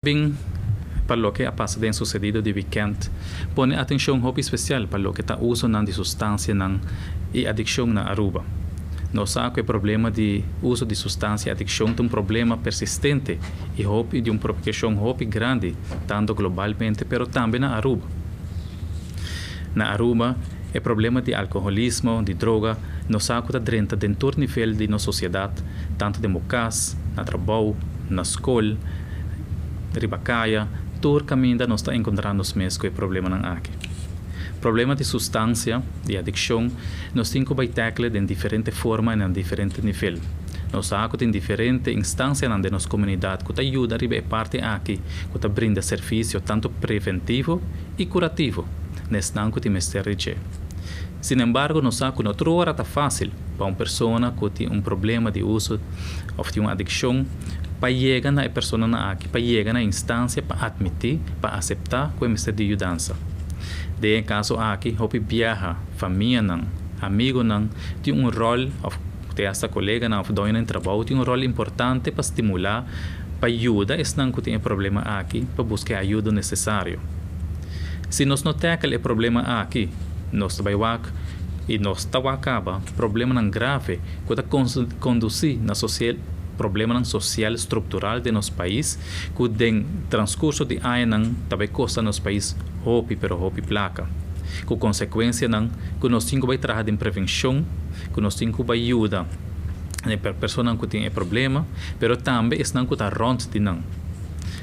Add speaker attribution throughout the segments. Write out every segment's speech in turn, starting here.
Speaker 1: Bin pa loke a pasa den susedido di weekend, pone atencion hopi special pa loke ta usonan di sustancianan y adiccion na Aruba. Nos sa cu e problema di uso di sustancia y adiccion ta un problema persistente y hopi di un proporcion hopi grandi, tanto globalmente pero tambe na Aruba. Na Aruba, e problema di alcoholismo, di droga, nos sa cu ta drenta den tur nivel di nos sociedad, tanto den bo cas, na trabou, na scol, riba caya, tur caminda nos ta encontra nos mes cu e problemanan aki. Problema di sustancia, di adiccion, nos tin cu bay tackle den diferente forma y na diferente nivel. Nos sa cu tin diferente instancianan den nos comunidad cu ta yuda riba e parti aki, cu ta brinda servicio tanto preventivo y curativo na esnan cu tin mester di dje. Sinembargo, nos sa cu no tur ora ta facil pa un persona cu tin un problema di uso of tin un adiccion pa yega na e personanan aki, pa yega na e instancia pa admiti, pa acepta cu e mester di yudansa. Den e caso aki, hopi biaha, famianan, amigonan tin un rol of te hasta coleganan of doñonan di trabou tin un rol importante pa stimula, pa yuda esnan cu tin e problema aki pa busca e ayudo necesario. Si nos no tackle e problema aki, nos ta bay wak y nos ta wak caba problemanan grave cu ta conduci na social problemanan social structural den nos pais cu den transcurso di añanan ta bay costa nos pais hopi pero hopi placa cu consecuencianan cu nos tin cu bay traha den prevencion cu nos tin cu bay yuda e personanan cu tin e problema pero tambe esnan cu ta rond di nan.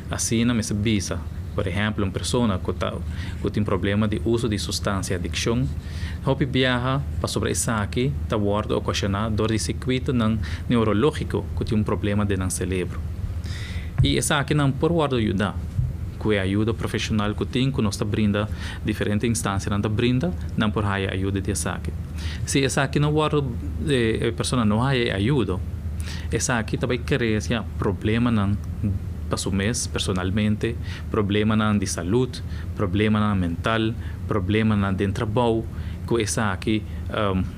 Speaker 1: Asina mester bisa, por ehempel, un persona cu ta cu tin problema di uso di sustancia, adiccion, hopi biaha pasobra esaki ta wordo ocasiona dor di circuitonan neurologico cu tin un problema den nan celebro. Y esakinan por wordo yuda cu e ayudo profesional cu tin cu nos ta brinda, diferente instancianan ta brinda, nan por haya ayudo di esaki. Si esaki no wordo, e persona no haya e ayudo, Esaki ta bai kresia problemanan pa su mes personalmente, problemanan di salud, problemanan mental, problemanan den trabou, ku esaki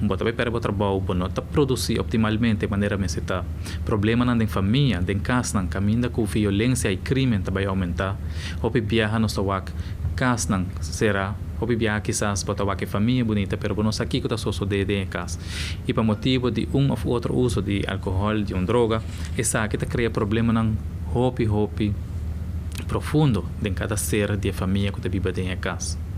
Speaker 1: bo ta bai perde bo trabou, bo no ta produsi optimalmente manera mester ta. Problemanan den famia, den kasnan kaminda ku violensia i krimen ta bai oumentá. Hopi biaha nos ta wak kasnan será, hopi biaha kisas bo ta wak e famia bunita pero bo no sa kiko ta sosodé den e kas. I pa motibu di un òf otro uso di alkohòl, di un droga, esaki ta krea problemanan hopi hopi profundo den kada ser di e famia ku ta biba den e kas.